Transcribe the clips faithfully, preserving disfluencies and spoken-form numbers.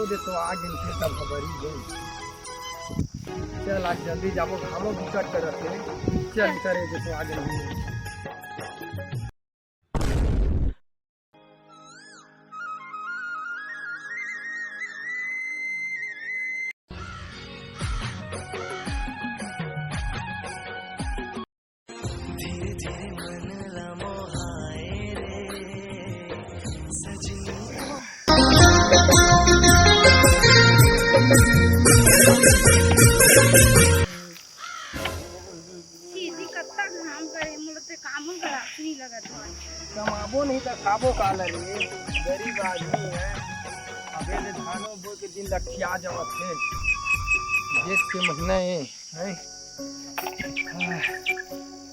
दे तो आ गेन, फिर तब खबर ही दे। चल, आज जल्दी जाबो, घामो बिकट करत हे। चल, करे दे तो आ गेन। छी जी, कत्ता घाम करे, मोला ते कामो बड़ा नहीं लगत हवय। कमाबो नहीं त खाबो काला रे, गरीब आदमी है। अबे ले धानो बोए के दिन लट्ठिया जावत हे, जेठ के महीना ए, हैं?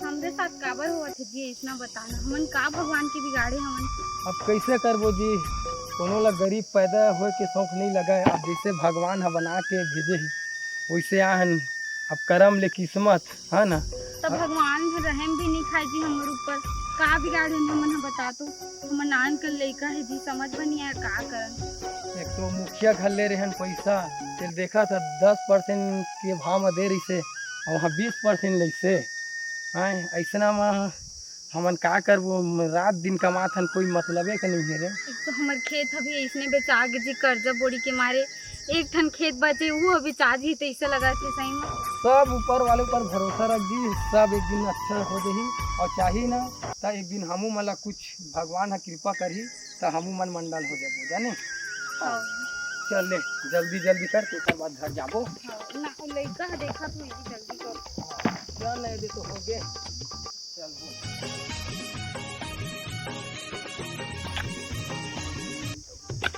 हमरे साथ काबर होवत हे जी, इतना बताना, हमन का भगवान के बिगाड़े हवन? अब कैसे करबो जी, कोनो ला गरीब पैदा होए के शौक नहीं लगा है। अब जैसे भगवान ह बना के भेजे हे, वैसे आहन। अब करम ले किस्मत, है ना? त भगवान ह रहम भी नहीं खाए जी हमर ऊपर, का बिगाड़े हमन ह बता तो? हमर नान के लइका हे जी, समझ में नहीं आया का करन। एक तो मुखिया घर ले रहन पैसा, तेल देखा था दस परसेंट के भाव में दे रही से, और वहाँ बीस परसेंट लैसे। हाँ, ऐसना में हमन का करबो, रात दिन कमात हन, कोई मतलबे के नहीं है रे। एक तो हमर खेत अभी इसने बेचा गे जी, कर्जा बोड़ी के मारे एक ठन खेत बचे, वो अभी चाह जी तैसे लगा थे सही में। सब ऊपर वाले ऊपर भरोसा रख जी, सब एक दिन अच्छा हो जाही। और चाही ना, त एक दिन हमू मन ला कुछ भगवान ह कृपा करही, त हमू मन मंडल हो जाबो, जाने? हाँ। चल ले, जल्दी जल्दी कर, तेकर बाद घर जाबो। हाँ, ना, लइका ह देखा तू, इतनी जल्दी कर। चल, ले दे तो हो गे। चल, बोल।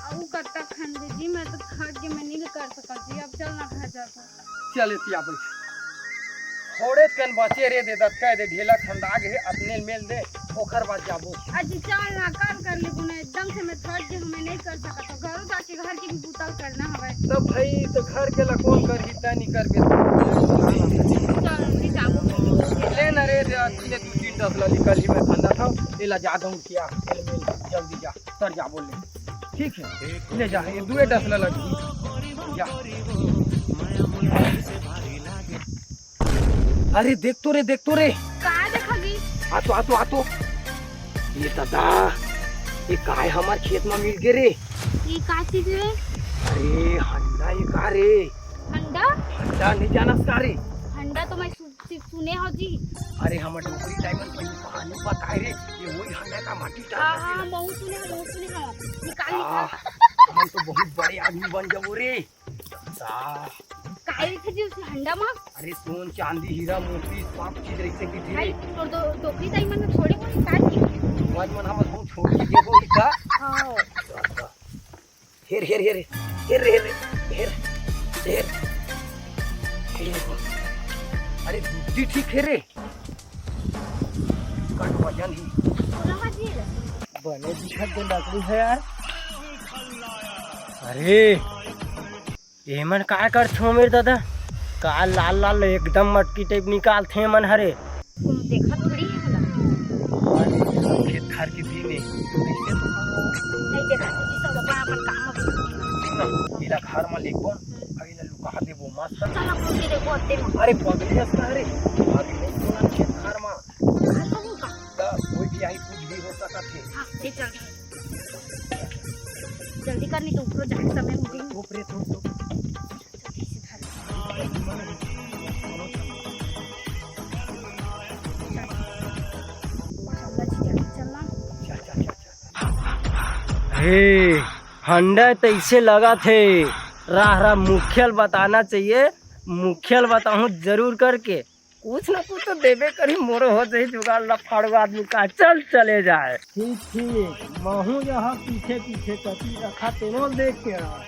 अउ कतका खंदे जी, मैं तो थक के मैं नहीं कर सकत जी, अब चल ना घर जाता। चल एतिया बैठ। थोड़े कन बचे रे दे दत, कह दे ढेला खंदा गे हे, अतने मेल दे, ओखर बाद जाबो। अजी चल ना, कल कर लेबो ना, एकदम से मैं थक गे हूँ, मैं नहीं कर सकत हूँ। घरों जाके घर के भी बूता करना हवय। तब भाई तो घर के ला कौन करही, तै नहीं करबे। चल, नहीं जाबो। ले ना रे दे, अतने दू तीन डसला निकल ही मैं खंदा था, एला जा दूँ क्या? एला मेल, जल्दी जा। तर जा बोल ले। ठीक है, ले जा, ये दुए डसला लगी। जा। अरे देख तो रे, देख तो रे। का देखा जी? आ तो, आ तो, आ तो। ये दादा, ये काय हमार खेत में मिल गे रे? ये का चीज रे? अरे हंडा ये का रे? हंडा? हंडा नहीं जानस का रे? हंडा तो मैं सु-, सिर्फ सुने हो जी। अरे हमर डोकरी टाइम में पहले कहानी बताए रे, ये वही हंडा का माटी हाँ, डाल हाँ, दे। महू सुने हो, महू सुने हो। निकाल, आ, निकाल। हम तो बहुत बड़े आदमी बन जाबो रे। सा। काय रहिथे जी उसे हंडा मा? अरे सोन, चांदी, हीरा, मोती, सब चीज रहिथे कि भाई, रे। तोर दो, डोकरी टाइम में थोड़ी कोई काय की? आज मन हम बहुत छोड़ के देबो ही का? हाँ। सा, सा। हेर, हेर, हेर, हेर, हेर, हेर, हेर। अरे, बुद्धि ठीक हे रे। कट वजन ही। बने दिखत दे लकड़ी हे यार। अरे, एमन का करथे मेरे दादा? का लाल लाल एकदम मटकी टाइप निकालथे एमन हरे। कोनो देखत थोड़ी हे ना। और खेत खार के दिन हे, तो कैसे तो नहीं देखा जी, सब अपन अपन काम में busy हे। एला घर में लेगबो, अरे एला लुका देबो मस्त। चल, अपन के देखो अत्ते में। अरे पगली हस का रे, अभी नहीं सोना खेत खार में। घर में हूँ का? तो कोई भी आई, कुछ भी हो सकत हे। हाँ, ले चल। जल्दी कर, नहीं तो ऊपर जाके समय हो जाही। धूप रे, धूप, धूप। हे, हंडा तैसे लगत हे। राह राह मुखिया ल बताना चाहिए, मुखिया ल बताहूँ जरूर करके। कुछ ना कुछ तो देबे करही, मोरो हो जाही जुगाड़, लफाड़ू आदमी का। चल, चले जाए। ठीक, ठीक, महूँ यहाँ पीछे पीछे कती रखा, तेनो देख के रहा।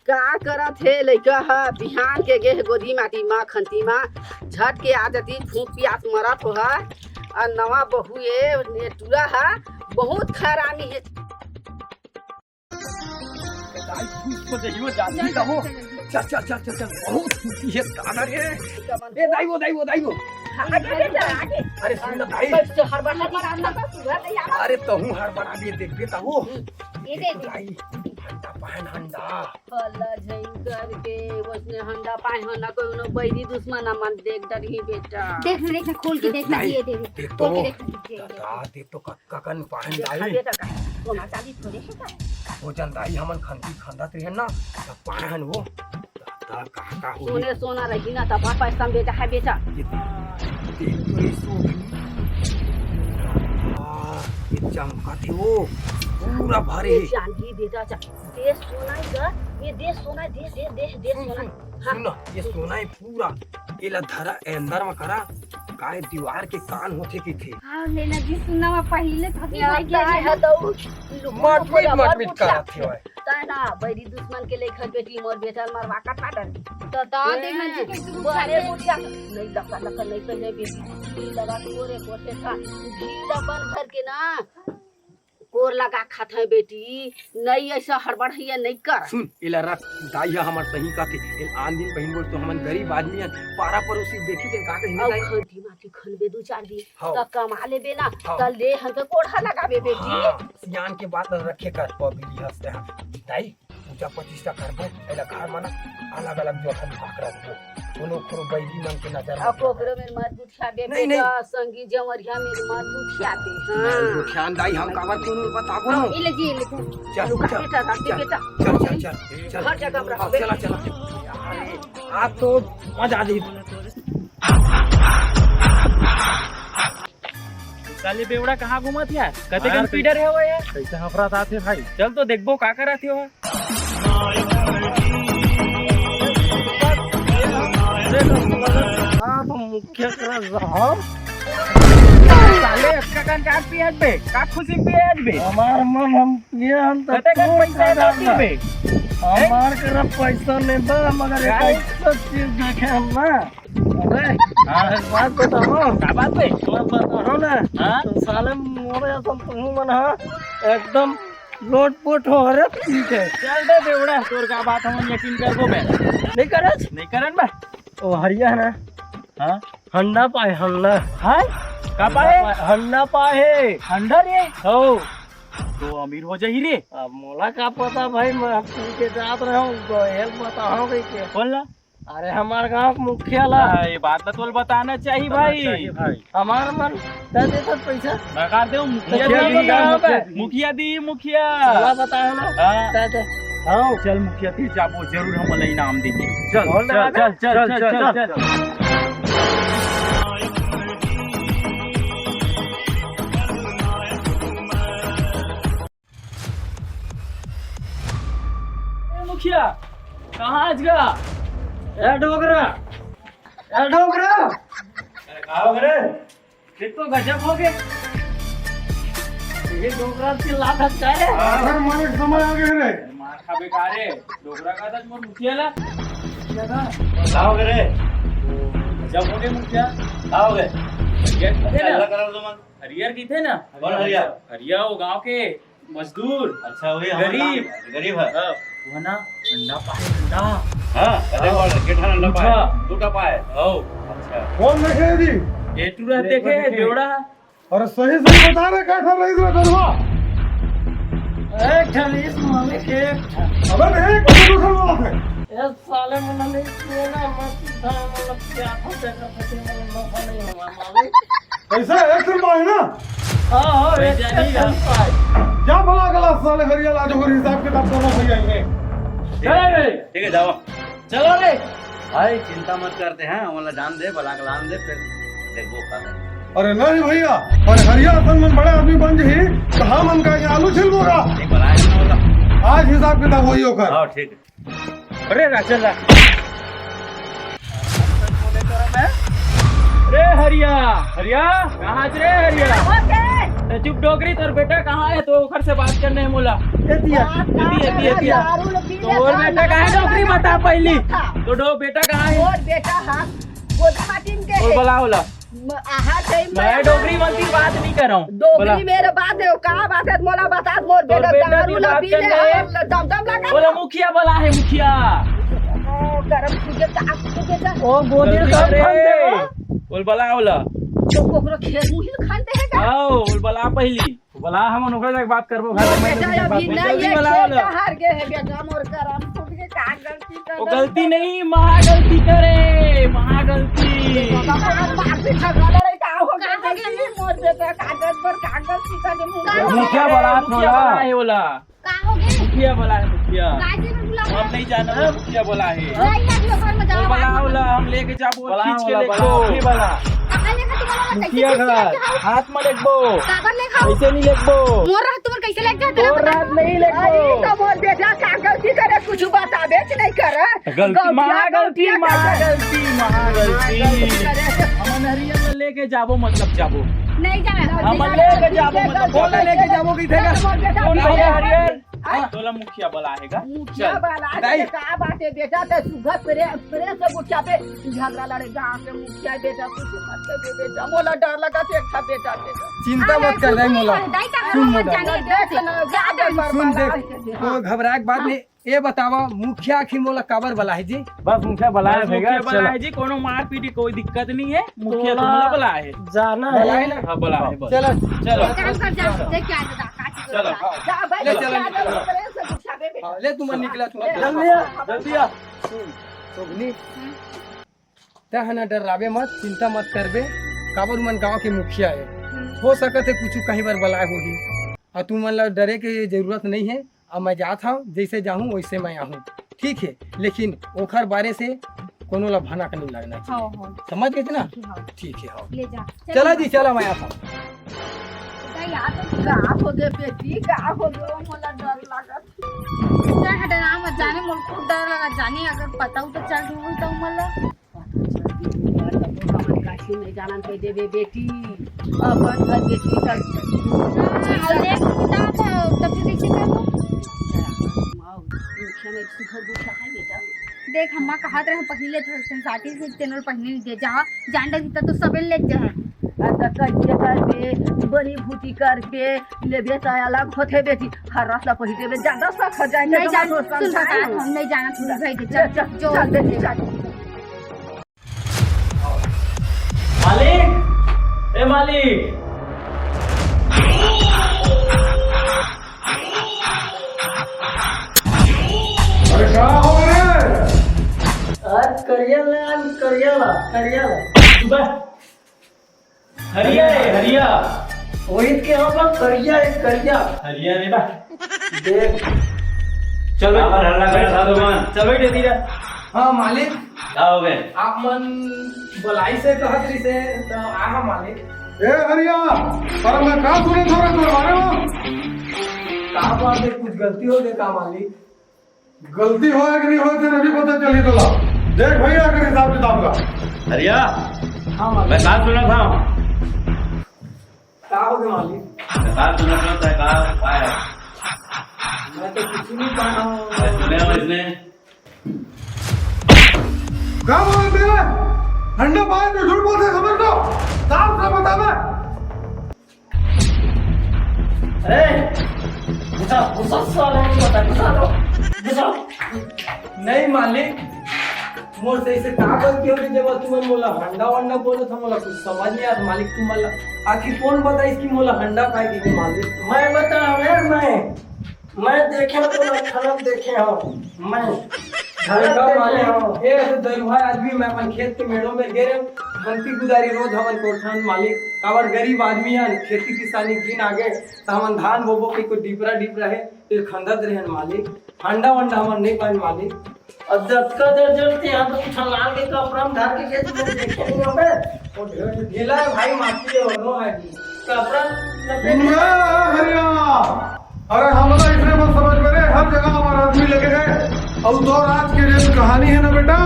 का करत हे लइका ह? बिहान के गे हे गोदी माटी मा, खंती मा, झट के आ जती, भूख पियास मरत हो ह। अउ नवा बहू ए, ए टूरा ह, बहुत खरामी हे। दाई, कुछ तो देखियो, जाती चल, का हो? चल, चल, चल। चल, चल, चल, चल, बहुत खुशी हे, दादा रे। ए, दाई वो, दाई वो, दाई वो। आगे, आगे, आगे। अरे, सुन ना, दाई। बस, हड़बड़ा, हड़बड़ा, हड़बड़ा, सुबह नहीं आवा। अरे, तहूँ हड़बड़ा दे, देखबे, तहूँ। ये दे दे। दाई। हंडा पाहन हंडा। हल्ला झइन करके, वइसने हंडा पाहन ना, कोनो बैरी दुश्मन मन देख डरही बेटा। देख ना, देख ना, खोल के देख ना, नहीं, ये दे, देख खोल तो, के देख ना, ये दे। दादा, देख तो कक्का कन पाहन देखा दाई। बेटा का, सोना चांदी थोड़े हे का? वो जन दाई हमन खंती खंदत रहे ना, तब पाहन वो। दादा, का, का होही? सोने सोना रही ना, तब पैसा में बेटा है बेटा। ये देख, देख तो ये सोना। आ, ये चमकत हे वो, पूरा भरे ये हे। चांदी बेटा, चा-, देश सोना ही का, ये देश सोना, देश, देश, देश, देश सुन, सोना। सुन, हाँ। सुन ना, ये सोना ही पूरा, एला धरा, ए, अंदर में करा, काय दीवार के कान होथे कथे। हाँ, लेना जी, सुना में पहिले थकी लगता है, तो लुको मटमिट, मटमिट करत हे। तै ना, बैरी दुश्मन के लेखन बेटी मोर बेटा मरवा का पाटन। तो दा देख ना जी, कैसे बुखार बुखारे है। बुढ़िया। नहीं, लका, लका, नहीं, पहले बेटी, घी लगा के ओरे कोठे खा। घी ला बन भर के ना, कोर लगा खात है बेटी। नहीं, ऐसा हड़बड़ है, नहीं कर। सुन, एला रख, दाई ह हमर सही कथे। एल आन दिन पहिन बोल तो हमन गरीब आदमी हन, पारा पड़ोसी देखी ते का कही अउ दाई। खंती माटी खनबे दू चार दिन, हाँ। त कमा लेबे ना, हाँ। त ले हम तो कोढ़ा लगाबे बेटी। हाँ, सियान के बात ल रखे कर, पबली हंसते हैं। दाई, पूजा प्रतिष्ठा करबो, एला घर में ना अलग-अलग जगह में भाग रखबो। कोनो, कोनो बैरी मन के नजर अब में कोकरो में मत उठिया दे नहीं, बेटा, नहीं। संगी जंवरिया में मत उठिया दे। नहीं, हाँ। उठियान दाई, हम काबर कोनो बताबो ना। ई ले जी, ई ले जी। चल, चल, बेटा, रख दे चल, बेटा। चल, चल, चल, चल। हर जगह में रख हाँ, दे। चला, चला। अरे, आज तो मजा आ जाई। साले बेवड़ा कहाँ घूमत हे यार? कतेकन यार, पीडर हे वो यार? कैसे हफरात आथे भाई? चल तो देखबो का करत हे वो। आप मुख्य कर रहा। साले अतका कन का पियत बे? का खुशी पियत बे? हमार मन हम ये हम तो कतेकन पैसा है बाकी बे? हमार करा पैसा नहीं बा, मगर एक काहे? ऐसा चीज देखे हम ना। अरे, हाँ। एक बात बताओ। का बात बे? मैं बताओ ना। हाँ? तो साले मोरे असन तुम मन हा एकदम लोटपोट हो रे, ठीक है। चल दे बेवड़ा, तोर का बात हम यकीन करबो बे। नहीं करस? नहीं करन बे। ओ हरिया ना। हाँ? हंडा पाए, हंडा। हाँ? का पाए? हंडा पाए। हंडा रे? हो। तो अमीर हो जाही रे। अब मोला का पता भाई, मैं अब पी के जात रहा हूँ, तो हेल्प बताओ भाई के। बोल ना। अरे हमार गांव के मुखिया ला। हाँ, ये बात तो तोल बताना चाहिए बताना भाई। चाहिए भाई। हमार मन दे दे तो पैसा। लगा दे मुखिया तो दी, क्या बताओ बे? मुखिया दी, मुखिया। चला बताओ ना। हाँ। दे दे। हाँ। चल मुखिया दी जाबो, जरूर हम ला इनाम देंगे। चल, बोल चल, रहा चल, है। चल, चल, चल, चल, चल। चल। ए मुखिया, कहाँ आज गा? ए डोकरा, ए डोकरा। अरे का हो रे? ये तो गजब हो गए। ये डोकरा के लात हट का है? अरे मारे समय आ गए रे। मार खा बेकार है। डोकरा का था मोर मुखिया ला। क्या था? का हो गए रे? गजब हो गए मुखिया। का हो गए? ये किथे ना? हरियर किथे ना? कौन हरियर? हरिया वो गांव के मजदूर। अच्छा, वही हमारे गरीब। गांव के गरीब है। हाँ, वो ना अंडा पाए, अंडा। हाँ, अरे हाँ। वो लड़के ठन अंडा पाए। दूठा। दूठा पाए। हाँ। अच्छा। कौन देखे जी? ये टूरा देखे, देखे। बेवड़ा। अरे सही सही बता रे, का ठन रहीस रे गरुआ? एक ठन रहीस मालिक, एक ठन। अबे एक ठन दूसरा बात है। ए साले मन नहीं सुने ना, मत उठा, मतलब क्या था, क्या कर सकते हैं, मतलब नफा नहीं हुआ मालिक। कैसे? एक ठन पाए ना? हाँ, हाँ, एक ठन पाए। जा भला गला साले हरिया ला, जो हिसाब किताब दोनों भैया ही है। चलो रे। ठीक है, जाओ। चलो रे। भाई, चिंता मत करते हैं, हमला जान दे, भला गला दे, फिर देखो का करे। अरे नहीं भैया, अरे हरिया असन मन बड़े आदमी बन जही, तो हमन का ये आलू छिलबो गा। नहीं, भला है ना होगा। आज हिसाब किताब होही ओकर। हाँ, ठीक है। अरे राजन रा। रे हरिया, हरिया, कहाँ रे हरिया? ओके। तो चुप डोकरी, तोर बेटा कहाँ है? तो ओकर से बात करने है मोला। ये दिया। बात ये दिया, ये दिया। दारू लो पी तो ले, और बेटा कहाँ है? डोकरी बता पहली। तो डो-, बेटा कहाँ है? और बेटा हाँ, गोदा माटी में के और है। बुलाओ ला। म-, आहा, सही में मैं डोगरी मन की बात नहीं कर रहा हूँ। डोगरी बोला। मेरे बात है, का बात है, मोला बता, मोर तोर बेटा बेटा दारू की ना बात पी कर ले, ले। और दम दम लगा बोला, दो। मुखिया बोला है, मुखिया। ओ, गरम तुझे का, तुझे का। ओ, गोदी गलती का करे। खान दे। बोल, बोला, बोला। तो कोकरो खेत मुही खान दे है का? आओ, बोल, बोला पहली। बोला, हम ओकरे जग बात करबो, घर में बेटा, जल्दी अभी बोला। नहीं, ये जल्दी बोला, खेल बोला। हार गए है बेटा, मोर करम फूट के का गलती कर वो गलती नहीं, महा गलती करे, महा गलती। बाबा, बाबा, बाप से झगड़ा लड़ाई का हो गया? का हो गया? मोर बेटा कागज पर कागज सीधा के मुंह का हो गया? मुखिया बोला, मुखिया बोला है, बोला। का हो गया? मुखिया बोला है, मुखिया। काजी में बुला हम नहीं जाना है, मुखिया बोला है। नहीं, नहीं, घर में जाओ, बोला, बोला, हम लेके जाबो, बोला, खींच के बोला, लेके बोला, जाओ। अभी बोला। कहाँ लेके तुम्हारा मुखिया घर, हाथ में लेके बो। काबर लेके आओ? ऐसे नहीं लेके बो। मोर रात तुम्हारे कैसे लेके जाते? मोर रात नहीं लेके बो। अरे, तो मोर बेटा का गलती करे, कुछ बताबे नहीं करे। गलती, गलतिया, महा गलती, गलतिया महा करे। गलती, महा गलती। हम नहरिया में लेके जाबो, मतलब जाबो। नहीं जाना। हम लेके जाबो, मतलब बोल, लेके जाबो कि थे का? कौन भैया हरियर? हाँ, तोला मुखिया बोला है का? मुखिया चल, बोला है, बताई। का बात है बेटा, ते सुबह प्रेस, प्रेस से मुखिया पे झगड़ा लड़े, गांव के मुखिया बेटा, कुछ मत कर दे बेटा, मोला डर लगा थे, अच्छा बेटा, बेटा। चिंता मत कर, दाई मोला। दाई, दाई, सुन मोला। जाने दे, जा दे, सुन देख, कोई घबराए के बात नहीं। ये बतावा, मुखिया आखिर मोला काबर बला है जी? बस मुखिया बला है, बस मुखिया बला है जी, कोनो मारपीट की कोई दिक्कत नहीं है, मुखिया तो मोला बला है। जाना है ना? हाँ, बला है, बस। चलो। चलो। काम कर, जा, देख के आ जा, काची चलो। जा भाई, ले, चलो, जा, निकलो। जा, प्रेस से गुस्सा में बेटा। हाँ, ले, तुम निकला, तुम। जल्दी आ, जल्दी आ। सुन, सोगनी, तै ह ना डर्राबे मत, चिंता मत करबे, काबर उमन गांव के मुखिया है। हो सकत है कुछ कहीं बार बलाए होही, और तुमन ला डरे के जरूरत नहीं है। अब मैं जात हूँ, जैसे जाहूँ वैसे मैं आहूँ, ठीक है? लेकिन ओखर बारे से कोनो ला भनक नहीं लगना चाहिए। हाँ, हाँ। समझ गए ना? ठीक है, हाँ। ठीक है, हाँ। ले जा। चला जी, चला, मैं आता हूँ। बेटा, यार तो का हो गए बेटी, का हो गए, मोला डर लागत। बेटा, डरा मत जाने, मोला खुद डर लगा जाने, अगर पता हो तो चल दूँ तो मोला। पता चल दूँ, तब तो हमन काशी नहीं जाना दे देवे बेटी, अपन घर बेटी का। हाँ, देख, तब, तब तो कैसे करबो? मुखिया में सुघर गुस्सा है बेटा। देख, हम्मा कहत रहे पहिले तो संसाती से तेनोर पहले नहीं दे जा, जान डर तो सबे ले जा। अच्छा, कैसे करबे, बनी भूती करके लेबे त अलग होथे बेटी, हर रात ला पहिले देबे, ज्यादा शौक हो जाए, नहीं तो जान, सुन बता, हम नहीं जाना, तू भाई दे, चल, चल, जो चल, बेटी, चल। मालिक, ए मालिक। अरे का हो रे? आज करिया ले, आज करिया ला, करिया ला। सुबह हरिया है, हरिया। वही के हम लोग करिया है, करिया। हरिया रे बा। देख। चल बे, हल्ला कर, साधु मान। चल बे, दे दिया। हाँ मालिक। का हो गए? आप मन बलाई से कहत रही से, तो आहा मालिक। ए हरिया, पर मैं का सुनत हो रे तोर बारे में? का बात है, कुछ गलती हो गई का मालिक? गलती होय कि नहीं होय, तेरे भी पता चली तोला। देख भैया, अगर हिसाब किताब का। हरिया, हाँ मालिक। मैं का सुनत हूँ? का हो गया मालिक? मैं का सुनत हूँ, तै का पाया? मैं तो कुछ नहीं पाया हूँ। मैं सुने हूँ इसने। का बोलत हे? हंडा पाए तो झूठ बोलत हे, समझ लो। साफ साफ बता बे। अरे, घुसा, घुसा साले, घुसा, घुसा लो, घुसा। नहीं मालिक, मोर से ऐसे का गलती हो गई, जब तुमन मोला हंडा वंडा बोलत हो, मोला कुछ समझ नहीं आता मालिक। तुमन ला आखिर कौन बताइस कि मोला हंडा पाए के मालिक? मैं बता रहा हूँ, मैं मैं देखे हो तो मैं खलक देखे हो, मैं खलक देखा देखे मालिक, हो। ए तो दरुहा आदमी, मैं अपन खेत के मेड़ो में गे रहे, गलती गुजारी रोज हमन कोठन मालिक, काबर गरीब आदमी हन, खेती किसानी दिन आगे त हमन धान बोबो के कोई डिपरा डिपरा है, फिर खंदत रहन मालिक, हंडा वंडा हमन नहीं पाइन मालिक। अब जतका जर जर ते हम तो छलांग के कपड़ा में धर के गए, तुम लोग देखे नहीं होंगे। वो ढेला है भाई, माटी है, वो नो है। कपड़ा लपेट के ना, हरिया। अरे, हमला इसने मत समझ मेरे, हर जगह हमारा आदमी लगे है। और तो आज के जो कहानी है ना बेटा,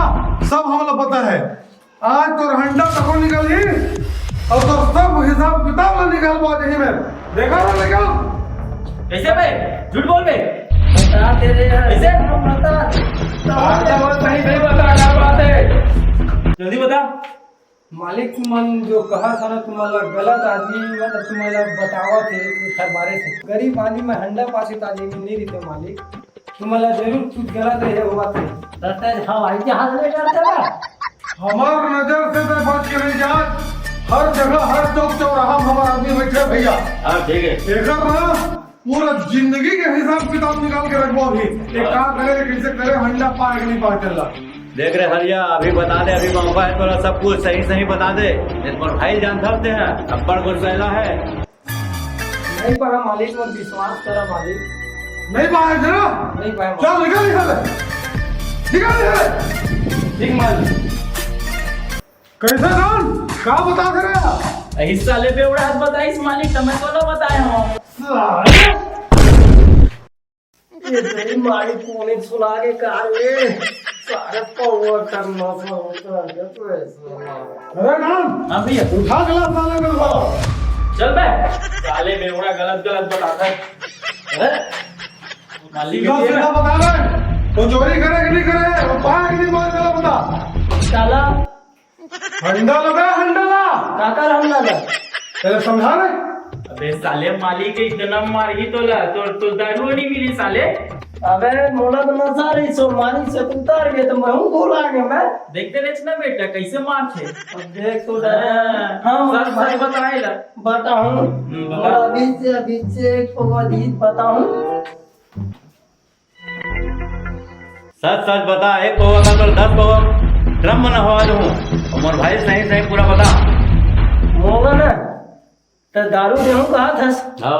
सब हमला पता है। आज तोर हंडा तको निकल ही, और तोर सब हिसाब किताब ला निकाल पाओ यही में। देखा ना, निकाल। कैसे बे? झूठ बोल बे। बता दे रहे हैं। कैसे? बता। बता, बता, सही, सही बता, क्या बात है? जल्दी बता। मालिक, तुमन जो कहा था ना, तुम्हारा गलत आदमी, मतलब, तुम्हारा बतावा थे, एकर बारे से। गरीब आदमी में हंडा पासे ताजे में नहीं रहते, मालिक। तुम्हारा जरूर कुछ गलत रहे हुआ थे। डरते हवाई जहाज में डरते ना। हमार नजर से तो बच के नहीं जा। हर जगह, हर चौक चौराहा में हमारा आदमी बैठे है भैया। हाँ, ठीक है। एकर ना पूरा जिंदगी के हिसाब किताब निकाल के रखबो अभी। ये का करे, कैसे करे, हंडा पाए कि नहीं पाए, चल रहा। देख रे हरिया, अभी बता दे, अभी मौका है, थोड़ा सब कुछ सही सही बता दे। ये तुम्हारे भाई जान सकते हैं, अब्बड़ गुस्सैला है। नहीं पाए मालिक, मोर विश्वास करा मालिक। नहीं पाए जरा? नहीं पाए मालिक। चल निकल, निकल, निकल, निकल। ठीक मालिक। कैसे जान? का बता दे रहा? इस साले बेवड़ा हाथ बताइस मालिक, तो मैं तो ना बताए हूँ। साले। ये तेरी माई कोने सुना के कार में सारे पौवा करना सा होता है, तो ऐसा। अरे नाम, हाँ भैया। उठा गला साले में को। चल बे, साले बेवड़ा गलत गलत बताता है। अरे, मालिक सीधा ये सीधा बता रहे, वो चोरी करे कि नहीं करे, वो पाए कि नहीं पाए, चला बता। साला हंडा लगा, हंडा ला। काकर हंडा ला? पहले समझा रहे। अबे साले, मालिक के इतना मारही तोला, तो, तो दारू नहीं मिली साले। अबे मोला तो नशा रही सो, मालिक से उतार गए तो मैं हूँ भूल आ गया मैं। देखते रहे ना बेटा, कैसे मार थे। अब देख तो डर। हाँ, हाँ, सच, सच बताए ला। बताऊँ। हम्म, बता। अभी से, अभी से एक ठो गीत बताऊँ। सच सच बता, एक पौवा का तो दस पौवा ड्रम में नहवा दूँ। और मोर भाई सही सही पूरा बता। मोला ना, तो दारू देहूँ कहा थस? हाँ।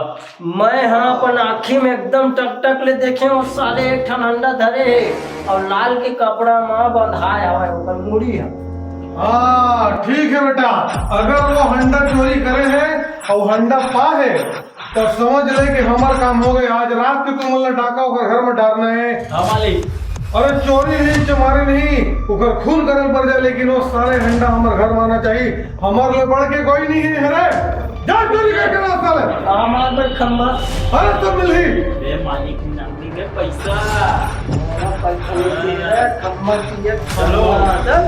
मैं हाँ अपन आँखी में एकदम टक टक ले देखे हूँ, साले एक ठन अंडा धरे है और लाल के कपड़ा में बंधाए हवा है, ओकर मुड़ी है। हाँ, ठीक है बेटा, अगर वो हंडा चोरी करे है और हंडा पा है, तो समझ ले कि हमार काम हो गए। आज रात के तुम लोग डाका ओकर घर में डालना है। हाँ मालिक। अरे चोरी नहीं, चमारी नहीं, ओकर खून करल पड़ जाए, लेकिन वो सारे हंडा हमार घर में आना चाहिए। हमार ले बढ़ के कोई नहीं है रे। जा चोरी करके ला साले। हमार पर खम्मा। अरे सब मिल ही। ए मालिक, नकदी के पैसा। मेरा पैसा नहीं है, खम्मा चाहिए, चलो। खम्मा। चल।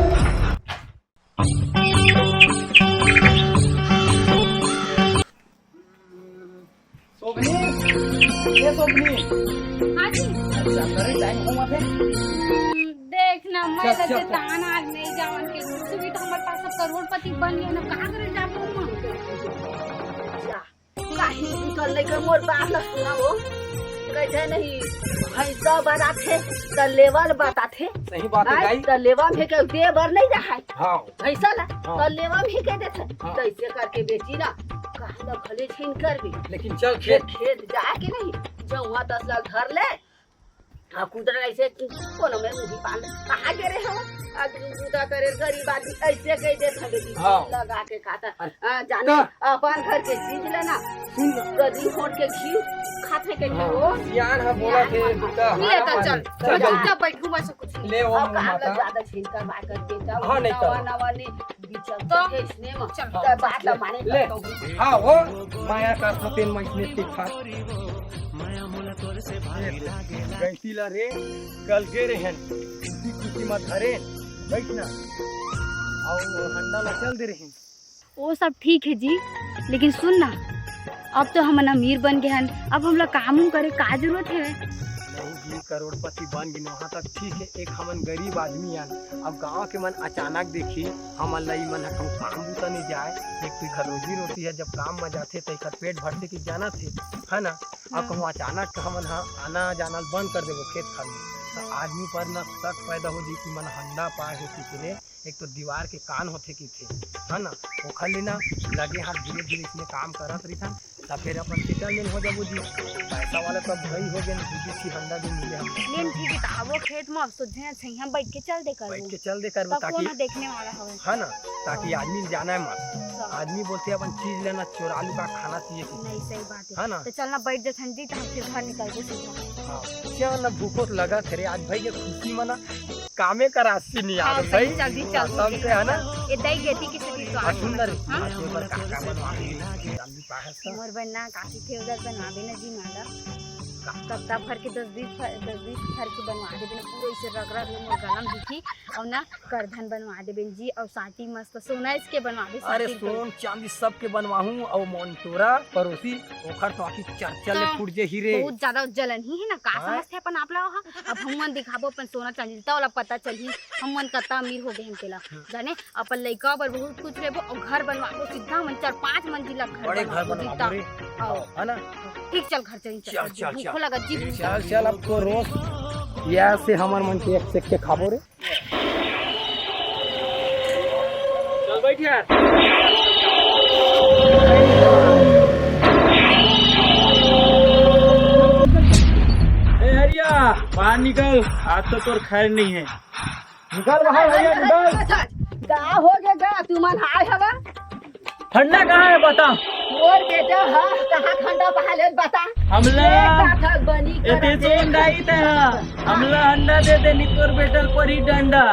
शोभनी, ये शोभनी। हाँ जी। अच्छा, करे टाइम हो मत है। हम्म, देख ना, मैं चल, तो चल, चल। तान आज नहीं जावन के, सुबह तो हमारे पास सब करोड़पति बन गए ना, कहाँ करे जाबो हम? जा, कहीं निकल नहीं कर मोर बात ला सुना वो। कहते नहीं, भैंसा बरात है, त लेवल बताते। सही बात है भाई, भाई। त लेवा में के दे बर नहीं रहा है। हाँ। भैंसा ला, हाँ। त लेवा में के देते। हाँ। तो ऐसे करके बेची ना, कहाँ तो भले छीन कर भी। लेकिन चल खेत। खेत जाके नहीं, जौआ दस लाख धर ले। हाँ, कुदरा ऐसे कोनो में मुही पान कहाँ गे रहे हो? आज जूता करे गरीब आदमी ऐसे कह दे था बेटी, हाँ। लगा के खाता। अरे, आ, जाने तो अपन घर के चीज लेना। सुन ना। गदी होट के घी खाते के हाँ। हो। सियान है बोला थे, सियान है। बेटा, ले, हमारा तो चल, मालिक। चल, चल, चल। चुपचाप बैठ, घुमा से कुछ नहीं। ले, वो अब कहाँ माता। का ज्यादा छीन कर बात करके, तब हाँ, नहीं नवा, कर। नवा ने बिचल तो के इसने में चल। तब बात ले, माने ले। करता हूँ। हाँ, वो माया का सपेन में इसने तीखा। गैसी ला रे, कल गे रहेन, खुशी खुशी मत धरेन, बैठ ना। और हंडा ला चल दे रहेन। वो सब ठीक है जी, लेकिन सुन ना, अब तो हमन अमीर बन गए हन, अब हमला काम उम करे का जरूरत है? नहीं जी, करोड़पति बन गिन, वहाँ तक ठीक है। एक हमन गरीब आदमी आन, अब गाँव के मन अचानक देखी, हमन ला ई मन ह कहूँ काम बूता नहीं जाए। एक तो एकर रोजी रोटी है, जब काम में जाथे तो एकर पेट भरथे कि जाना थे, है ना? अब हम्म। कहूँ अचानक हमन ह आना जाना बंद कर देबो खेत खार में, तो आदमी पर ना शक पैदा हो जी कि मन हंडा पाए हो किसी ने, एक तो दीवार के कान होथे किथे, है ना? ओखर ले ना लगे हाथ धीरे धीरे इसमें काम करत रहिथन, त फिर अपन settlement हो जाबो जी। पैसा वाला तो भाई हो गए, दू दू ठी हंडा भी मिले हमको। लेन ठीक है, तो आवो खेत में, अब सोझे छइया बैठ के चल दे करबो। बैठ के चल दे करबो, तब ताकि कोनो देखने वाला हवे। है ना? ताकि हाँ। आदमी जाना है मत। हाँ। आदमी बोलते अपन चीज लेना चोरा लुका खाना चाहिए कि नहीं, सही बात है। है ना? तो चलना बैठ जाथन जी, तो हम फिर घर निकलबो सीधा। हाँ। क्या ना भूखो तो लगा थे रे, आज भाई के खुशी मना। कामे कर आसी नहीं यार हाँ, भाई। सही, जल्दी चल, कसम से, है ना? ये दही गेती की सब्जी तो हाँ, आज सुंदर। हाँ। आज एक बार काका बनवा के जल्दी पाहस का। मोर बहन ना काकी थे उधर बनवा देना जी माला। कत्ता भर के दस बीस भर, दस बीस भर के बनवा देबे ना, पूरा ऐसे रग रग ले मोर गला म दिखी। अउ ना करधन बनवा देबे जी, अउ साटी मस्त सोना इसके बनवाबे, अरे साटी के। सोन चांदी सबके बनवाहूं, अउ मोन टोरा परोसी ओखर तो आँखी चरचर ले तो फूट जे हीरे। बहुत ज्यादा जलन ही है ना, का हाँ। समझते अपन आप ला हा? अब हमन दिखाबो अपन सोना चांदी, त ओला पता चलही हमन कत्ता अमीर हो गए हैं तेला। हाँ। जाने अपन लइका बर बहुत कुछ लेबो अउ घर बनवाबो, सीधा मन चार पांच मंजिला घर बड़े घर बनवाबो, बनवाबो सीधा। रे। आओ। है ना? ठीक, चल घर चली, चल, चल, चल, भूखो चल। लगा जी, भूख चल, लगा। चल, अब तो रोज या से हमर मन के एक से एक के खाबो रे। चल बैठ यार। ए हरिया, बाहर निकल, आज तो तोर खैर नहीं है। निकल बाहर भैया, निकल। का हो गे गा, तुमन आए हवा? हंडा कहाँ है बता? मोर बेटा हा, कहाँ हंडा पहा ले बता? हमला ये का था बनी एते करते? सोन दाई ते हा। हमला हंडा दे दे, नी तोर बेटा ल परी डंडा।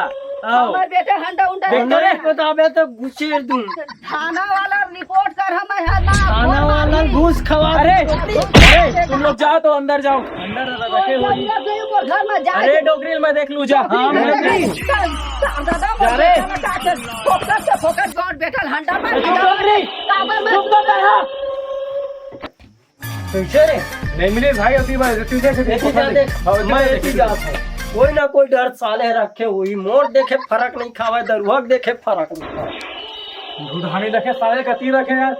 आओ। हमर बेटा हंडा उंडा देख नहीं तो रे। है। बताबे तो घुसेर दूं। थाना वाला रिपोर्ट कर, हम है ना थाना वाला घूस खवा। अरे, अरे, तुम लोग जाओ तो अंदर जाओ। अंदर रखे होई। घर में जा। अरे डोकरी ल मैं देख लूं जा। हाँ, मैं डोकरी। जा रे। फोकट से फोकट गौर बैठल हंडा मार। चुप डोकरी। काबर में चुप तो कहा। कैसे रे? नहीं मिली भाई, अभी मैं तू जैसे ऐसी जा देख। हाँ, मैं ऐसी जा। कोई ना कोई डर साले रखे हुई, मोर देखे फर्क नहीं खावे, दरुहक देखे फर्क नहीं खावे। ढुढानी देखे साले कती रखे यार।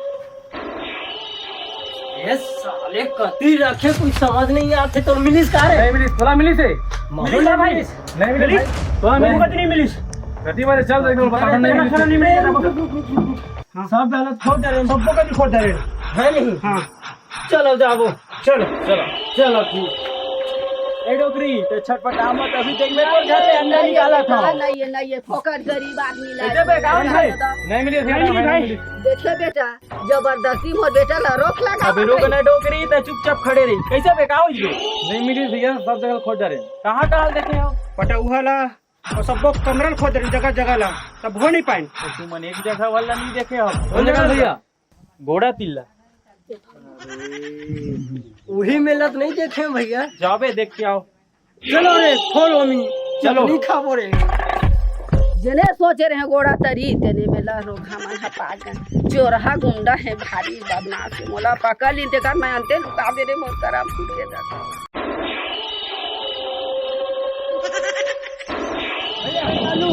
ये साले कती रखे, कुछ समझ नहीं आते। तो मिलिस का रे? नहीं मिलिस, तोला मिलिस हे? मालूम मिलिस ना भाई। मिलिस। नहीं मिलिस मिलिस? भाई। तोला मिलिस? कती नहीं मिलिस? कती बारे चल, एक बार पता नहीं मिलिस। नहीं मिलिस। हाँ। सब दौलत खोद डारे, सबको कभी खोद डारे। है नहीं? हाँ। चलो जाबो। चलो। चलो। चलो ठीक। ए डोकरी, ते छटपटा मत, अभी देख मैं तोर घर ले अंडा निकाला था। नहीं है, नहीं है, फोकट गरीब आदमी ला। इधर पे काम है। नहीं मिली, नहीं मिली भाई। देखे बेटा, जबरदस्ती मोर बेटा ला रोक लगा। अबे रुक ना डोकरी, ते चुपचाप खड़े रही। कैसे बे, का हो गए? नहीं मिली भैया, सब जगह खोज डारे। कहाँ कहाँ देखे हो? पटौहा ला, अउ सब्बो कमरा ल खोज डारे, जगह जगह ला, तब हो नहीं पाइन। तो तुमन एक जगह वाला नहीं देखे हो? कौन जगह भैया? गोड़ा तिल्ला। वही मेला तो नहीं देखे हैं भैया। जाबे देख के आओ। चलो रे, खोलो मी। चलो। चटनी खाबो रे। जेने सोचे रहे गोड़ा तरी, तेने मेला रोखा मन ह पागल। चोरहा गुंडा है, भारी बदमाश है। मोला पकड़ ली, तेकर मैं अंते लुका दे रे, मोर करम फूट के जाता। अरे, कालू,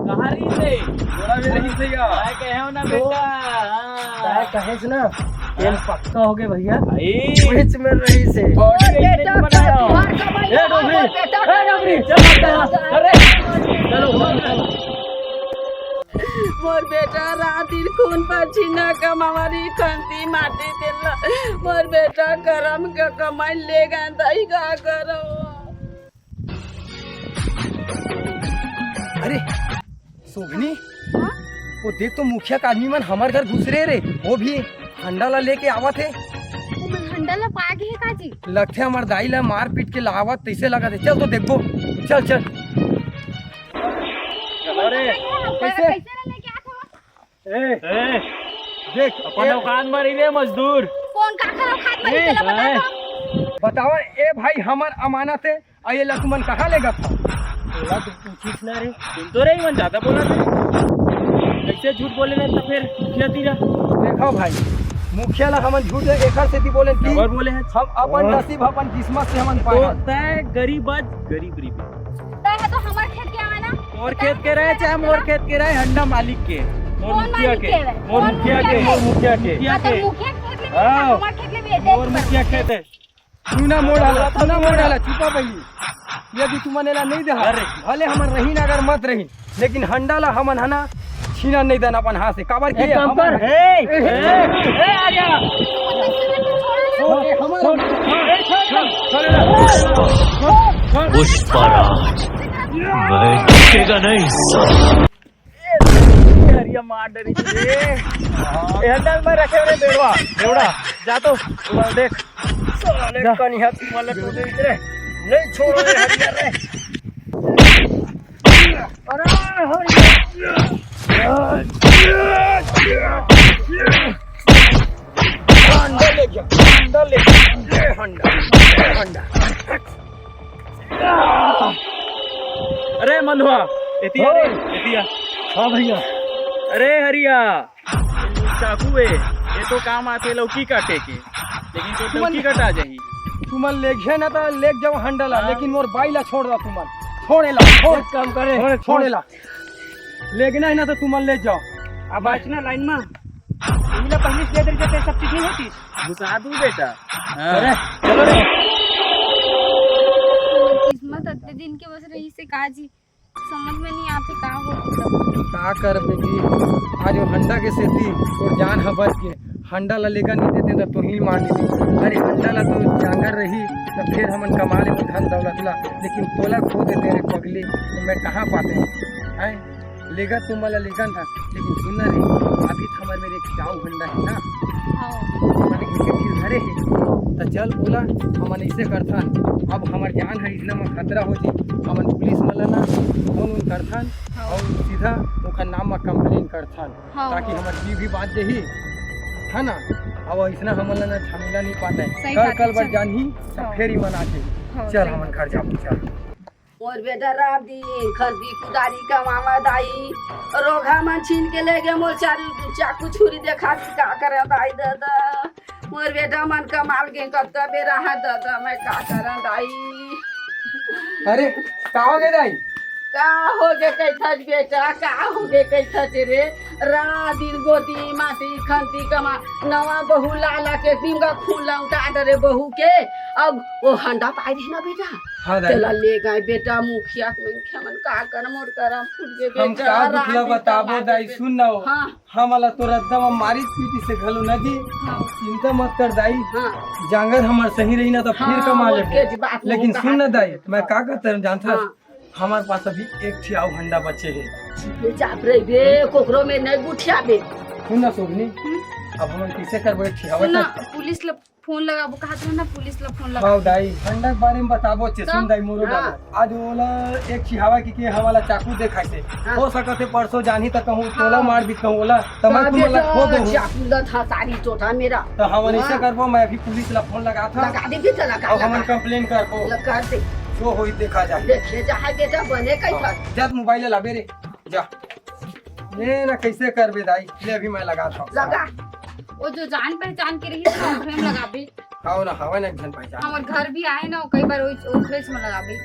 कहाँ रही थे? थोड़ा भी नहीं सही है। काय कहे हो ना तो बेटा? हाँ। काय कहे से ना? तेल पक्का हो गए भैया। भाई। बीच में रही से। बॉडी और का बेटा इतनी बनाया हो? मार का भाई, ए, डोकरी। मार बेटा। ए, डोकरी, चल, चल, चल। अरे, चलो, चलो, चलो। मोर बेटा रात दिन खून पसीना कमावरी खंती माटी तेला। मोर बेटा करम के कमाई ले गए, दाई का करो? अरे, सोगनी, हाँ? वो देख तो मुखिया के आदमी मन हमर घर घुसरे रे, वो भी हंडा ला लेके आवत हे। ओमन हंडा ला पा गे हे का जी? लगथे हमर दाई ला मार पीट के लावत तैसे लगत हे। चल तो देखबो, चल, चल। अरे, कैसे? कैसे ला लेके आत हवा? ए, ए, देख, अपन ए, औकात में रही रे मजदूर। कौन का खराब खात में ए, तेला बता ए। तो। बतावा, ए भाई, हमर अमानत है, आ ये ला तुमन कहाँ ले गथा? तोला तो पूछिस ना रे। सुन तो रे, मन ज्यादा बोला थे। कैसे झूठ बोले ना तो फिर मुखिया तीरा। देखो भाई, मुखिया ला हमन झूठ एकर सेती बोले कि खबर बोले हैं। हम अपन हाँ। नसीब, अपन किस्मत से हमन तो पाए। तय गरीब आज, गरीब, गरीब। तय है तो हमर खेत के आवे ना। मोर खेत के रहे, चाहे मोर खेत के रहे, हंडा मालिक के, मोर कौन मुखिया मालिक के, के रहे? मोर कौन मुखिया मुखिया के, के? मोर मुखिया के। हाँ, तो मुखिया के खेत में हाँ। हमर खेत में भी है, मोर देख मुखिया पर। खेत है। सुना मोड़ वाला, सुना मोड़ वाला, चुपा पहली। यदि तुमन एला नहीं देहा, अरे। भले हमर रही ना, अगर मत रही, लेकिन हंडा ला हमन हना छीना नहीं देना अपन हाथ से। काबर के एक काम हमर कर। ए, ए, ए, ए, आ जा। ए, हमर छोड़, छोड़, ए, छोड़, छोड़, छोड़, छोड़। पुष्पराज, मैं झुकेगा नहीं। हरिया मार डरी रे। ए हंडा में रखे रे बेड़वा, बेवड़ा। जा तो, तू देख। साले जा। कनिया तू वाला तू देख रे। नहीं छोड़ रे हरिया रे। अरे हरिया। हंडा ले जा, हंडा ले जा, ले हंडा, ले हंडा। अरे मलुआ, एतिया रे, एतिया। हाँ भैया। अरे हरिया, चाकू ए, ये तो काम आथे लौकी काटे के, लेकिन तो लौकी कटा जाही। तुमन लेगे ना तो लेग जाओ हंडा ला, हाँ। लेकिन मोर बाई ला छोड़ दो तुमन। छोड़ एला, छोड़। एक काम करे, छोड़, छोड़ एला। लेगना है ना तो तुमन ले जाओ। अब आज ना लाइन में, इला पहले से दे देते, सब चीज नहीं होती। घुसा दू बेटा। हाँ। अरे, चलो रे। किस्मत अतने दिन के बस रही से का जी, समझ में नहीं आते का हो। का करबे जी, आज वो हंडा के सेती तोर जान ह बच के, हंडा ला लेगा नहीं देते तो तोही मार देते। अरे हंडा ला तो जांगर रही तो फिर हमन कमा ले धन दौलत ला, लेकिन तोला खो देते रे पगली, तो मैं कहाँ पाते हैं? लेगा तुमन ला लेगन था, लेकिन सुन ना रे, अभी तो हमर मेर एक चाऊ हंडा है ना, हाँ। हमन एक ठिन धरे है, तो चल ओला हमन ऐसे करथन, अब हमर जान है इतना में खतरा हो जी, हमन पुलिस मन ला ना फोन उन करथन हाँ। और सीधा ओकर नाम में कंप्लेन करथन, हाँ, ताकि हाँ। हमर जीव भी बाँच जाही, है ना? अब ऐसना हमन ला ना झमेला नहीं पाता है, सही कल बात है, कल बर चल। जानही, तब हाँ। फिर ही मन आ जाही। हाँ, चल सही हमन बात। घर जाबो, चल। मोर बेटा रात दिन खंती कुदारी कमावा दाई, रोगहा मन छीन के ले गे मोर चारू चाकू छुरी देखा दी का करे दाई दादा। मोर बेटा मन कमाल के कतका बेरा है दादा, मैं का करा दाई। अरे का हो गे दाई? का हो गे कैथच बेटा, का हो गे कैथच रे? रात दिन गोदी माटी खंती कमा, नवा बहू ला ला के दिमगा खून लौटा डरे बहू के। अब वो हंडा पाए रही ना बेटा, हाँ दाई। तेला ले गए बेटा मुखिया के मनखे मन, का कर मोर करम फूट गे हम बेटा, का दुख ला रात दिन बताबो कमा दाई, के सुन ना हो। हाँ। हमला तोर एकदम मारी पीटी से घलो न दी। हाँ। चिंता मत कर दाई। हाँ। जांगर हमर सही रही ना तो फिर हाँ, कमा वो लेबे। के बात लेकिन नहीं सुन ना कहा। दाई, मैं का कहते हैं जानथस? हाँ। हमर पास अभी एक ठी आऊ हंडा बचे हे। चुपचाप रहिबे, कोकरो में नहीं गुठियाबे। सुन ना सोगनी, हम्म? अब हमन कैसे करबो एक ठी हवा सुन ना, तो? पुलिस ल फोन लगाबो, कहा था ना पुलिस ल फोन लगा। हाँ दाई, हंडा के बारे में बताबो चे, सुन तब? दाई मोरो हाँ। बाबू। आज ओला एक ठी हवा की के हमला चाकू देखाइसे। हाँ। हो सकत हे परसों जानही त कहूँ तोला हाँ। मार दी कहूँ ओला, त मैं तब तुमला बेटा खो दो। चाकू ल था सारी चोटा मेरा। त हमन ऐसे हाँ। करबो, मैं अभी पुलिस ला फोन लगा था। लगा दे बेटा, लगा, और हमन लगा। कंप्लेन करबो। लगा दे। जो होई देखा जाए। देखे जाए बेटा, बने कही हाँ। था। जा त मोबाइल ला बे रे, जा। ले ना, कैसे करबे दाई? ले, अभी मैं लगा था। लगा। वो जो जान पहचान के रही ना, ओकरे में लगाबे। हाँ ना, हवा ना एक जन पहचान। हमर घर भी आए ना, कई बार ओई, ओकरे में लगाबे।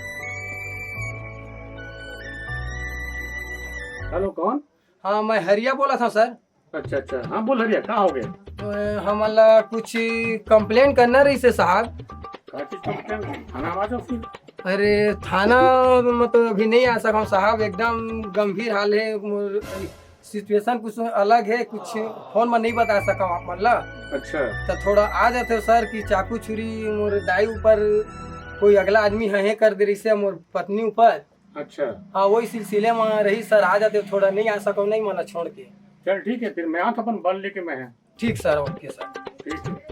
हेलो, कौन? हाँ, मैं हरिया बोला था सर। अच्छा, अच्छा। हाँ, बोल हरिया, का हो गया? अ, हमला कुछ कंप्लेन करना रही से साहब। का चीज कंप्लेन? थाना आ जाओ फिर। अरे, थाना मतलब अभी नहीं आ सकम साहब, एकदम गंभीर हाल है। मोर सिचुएशन कुछ अलग है, कुछ फोन में नहीं बता सकम आप मन ला। अच्छा। तो थोड़ा आ जाते हो सर कि चाकू छुरी मोर दाई ऊपर कोई अगला आदमी है, है कर दे रही से मोर पत्नी ऊपर। अच्छा। हाँ, वही सिलसिले में रही सर, आ जाते हो, थोड़ा नहीं आ सकम, नहीं मन ला छोड़ के। चल ठीक है, फिर मैं आता अपन बल लेके मैं है। ठीक सर, ओके सर। ठीक है।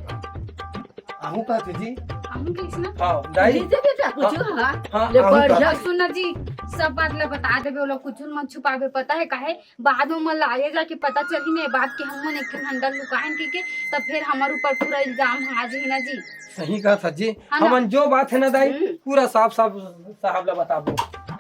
आहू कहते जी। आहू कइसना? हाँ, दाई। जी से बेटा, कुछ हाँ। हाँ, हाँ, ले आहू बढ़िया। कहते। सुन ना जी, सब बात ला बता देबे, ओला कुछ मत छुपाबे, पता है काहे? बाद में मन ला आगे जाके पता चलही ना ये बात कि हमन एक ठन हंडा लुकायन के, के, तब फिर हमर ऊपर पूरा इल्जाम आ जाही ना जी। सही कहत हस जी, है ना? हमन जो बात है ना दाई, हम्म। पूरा साफ साफ साहब ला बताबो।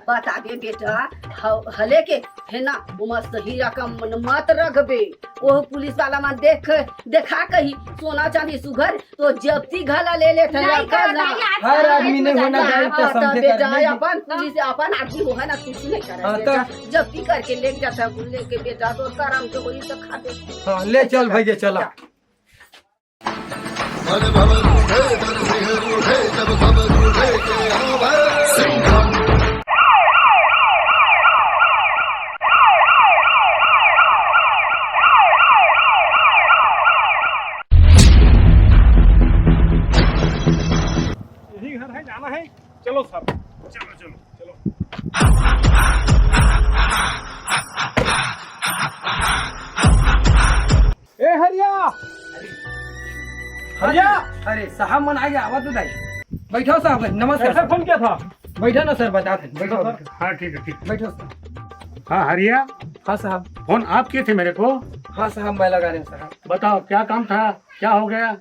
बताबे बेटा, ह-, हले के है ना, ओमा सही रकम मन मत रखबे। वो पुलिस वाला मन देख, देखा कही सोना चांदी सुघर, तो जब्ती घला ले लेथे नहीं लड़का करना ना। ये आज हर कल आदमी है नहीं होना बेटा। दाई, तो हाँ, समझे बेटा, कर नहीं। अपन पुलिस, अपन आदमी हो है ना, कुछ नहीं करे हाँ, बेटा। तो जब्ती करके ले जाता, लेके बेटा, तो करम के वही तो खाते। हाँ, ले चल भैया, चला। यही घर है, जाना है। चलो साहब, चलो, चलो, चलो। ए हरिया, हरिया। अरे साहब मन आ गया, आवा तो दाई। बैठो साहब, नमस्कार कैसे सर। फोन किया था? बैठो ना सर, बता दें, बैठो, बैठो। हाँ, ठीक है, ठीक। बैठो सर। हाँ, हरिया। हाँ साहब। फोन आप किए थे मेरे को? हाँ साहब, मैं लगा रहे हूँ साहब। बताओ, क्या काम था, क्या हो गया?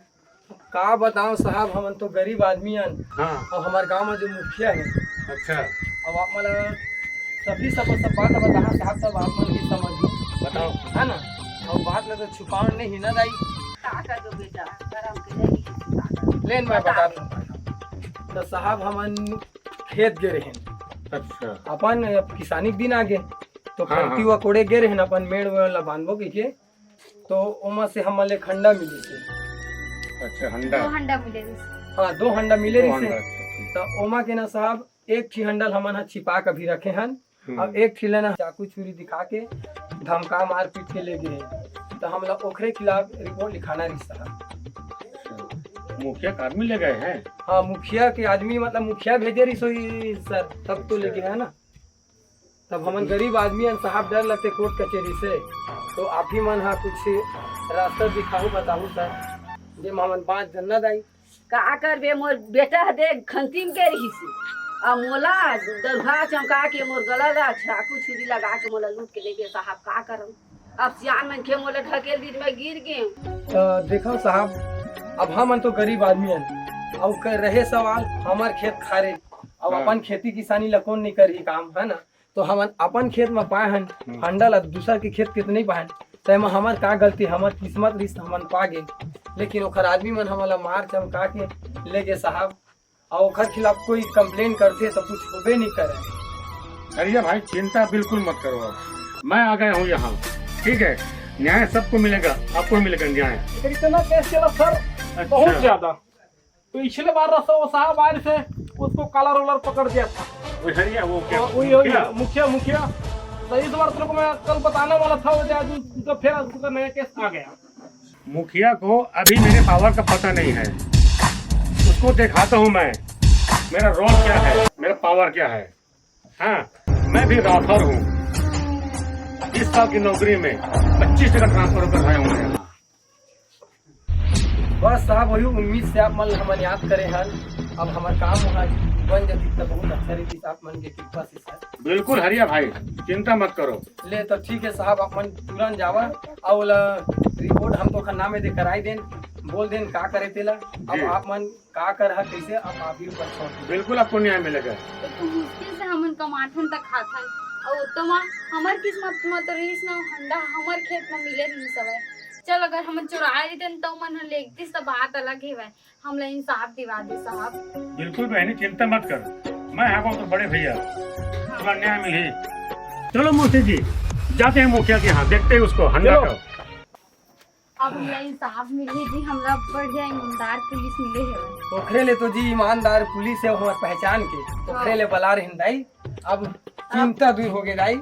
का बताओ साहब, हमन तो गरीब आदमी हन। हाँ। और हमारे गांव में जो मुखिया है, अच्छा। अब आप मला सभी सब, सब बात बताहा साहब, सब आप मन भी समझ लो। बताओ। है ना? अउ बात ला तो छुपाव नहीं ना दाई। का कर दो बेटा, गरम के नहीं। लेन, मैं बता बता दूं। तो साहब, हमन खेत गे रहेन। अच्छा। अपन अब किसानी के दिन आ गे, तो हाँ, फरती हाँ। वा कोड़े गे रहेन, अपन मेड़ वेड़ ला बांधबो कहिके। तो ओमा से हमन ले एक हंडा मिलिस हे। अच्छा, हंडा। दो हंडा मिले रहिस। हाँ, दो हंडा मिले दो रहिस हे। हंडा, अच्छा, ठीक। तो ओमा के ना साहब, एक ठी हंडा ल हमन ह छिपा के भी रखे हन, हम्म। अउ एक ठी ल ना चाकू छुरी दिखा के धमका मारपीट के ले गे हे। तो हमला ओखरे खिलाफ रिपोर्ट लिखाना रहिस साहब। अच्छा, मुखिया के आदमी ले गए हैं? हाँ, मुखिया के आदमी, मतलब मुखिया भेजे रहिस होही सर, तब तो ले गे अच्छा। हे ना। तब हमन गरीब आदमी हन साहब, डर लगथे कोर्ट कचेरी से, तो आप ही मन हा कुछ रास्ता दिखाहू, बताहू सर, जेमा हमन बांच जन ना दाई। का करबे, मोर बेटा ह देख खंती म गे रहिस हे, अउ मोला दरुहा चमका के मोर गला ला चाकू छुरी लगा के मोला लूट के ले गे साहब, का करम? अब सियान मनखे मोला ढकेल दीस, मैं गिर गेंव। अ, देखो साहब, अब हमन तो गरीब आदमी हन, अउ क-, रहे सवाल हमर खेत खारे, अब हाँ। अपन खेती किसानी ला कोन नहीं करही काम, है ना? तो हमन अपन खेत म पाए हन, हम्म। हंडा ला दूसर के खेत के तो नहीं पाए हन, तो एमा हमर का गलती, हमर किस्मत रिस हमन पा गे, लेकिन ओखर आदमी मन हमन ला मार चमका के ले गे साहब, अउ ओखर खिलाफ कोई कंप्लेन करथे तो कुछ होबे नहीं करे। अरे भाई, चिंता बिल्कुल मत करो, अब मैं आ गया हूँ यहाँ, ठीक है? न्याय सबको मिलेगा, आपको मिलेगा न्याय। इतना केस चला सर, अच्छा। बहुत ज्यादा। पिछले बार रसो साहब आए थे, उसको कॉलर वॉलर पकड़ दिया था। वो हरिया, वो क्या? हाँ, वही, वही, मुखिया? मुखिया, मुखिया। तो इस बार तेरे को मैं कल बताने वाला था, वो आज उनका फिर उसका नया केस आ गया। मुखिया को अभी मेरे पावर का पता नहीं है, उसको दिखाता हूँ मैं, मेरा रोल क्या है, मेरा पावर क्या है। हाँ, मैं भी राठौर हूँ। इस साल की नौकरी में पच्चीस जगह ट्रांसफर होकर आया हूँ मैं यहाँ। बस साहब, वही उम्मीद से आप मन हमन याद करे हन। अब हमर काम वहाँ बन जाती तब बहुत अच्छा रही, आप मन के कृपा से सर। बिल्कुल हरिया भाई, चिंता मत करो। ले तो ठीक है साहब, आप मन तुरंत जावा, अउ ओला रिपोर्ट हम तो खन्ना में दे कराई देन, बोल देन का करे तेला। अब जी। आप मन का कर हा, कैसे अब आप ही ऊपर छोड़ दे। बिल्कुल आपको न्याय मिलेगा। एक तो मुश्किल से हमन कमाथन त खाथन, अउ ओतमा हमर किस्मत म तो रहिस ना हंडा, हमर खेत म मिले रहिस हवय। चल, अगर हमन चुराए रहितन त ओमन ह लेगतिस त बात अलग हेवय। हमला इंसाफ दिवा दे साहब। बिल्कुल बहनी, चिंता मत कर, मैं हूँ तो बड़े भैया, तुम्हारा न्याय मिले। चलो मूर्ति जी, जाते हैं मुखिया के यहाँ, देखते हैं उसको हंडा चलो। का। अब हमला इंसाफ मिलही जी, हमला बढ़िया ईमानदार पुलिस मिले हे। ओखरे ले तो जी ईमानदार पुलिस हे हमर पहचान के, ओखरे ले बला रहिन दाई। अब चिंता दूर हो गे दाई।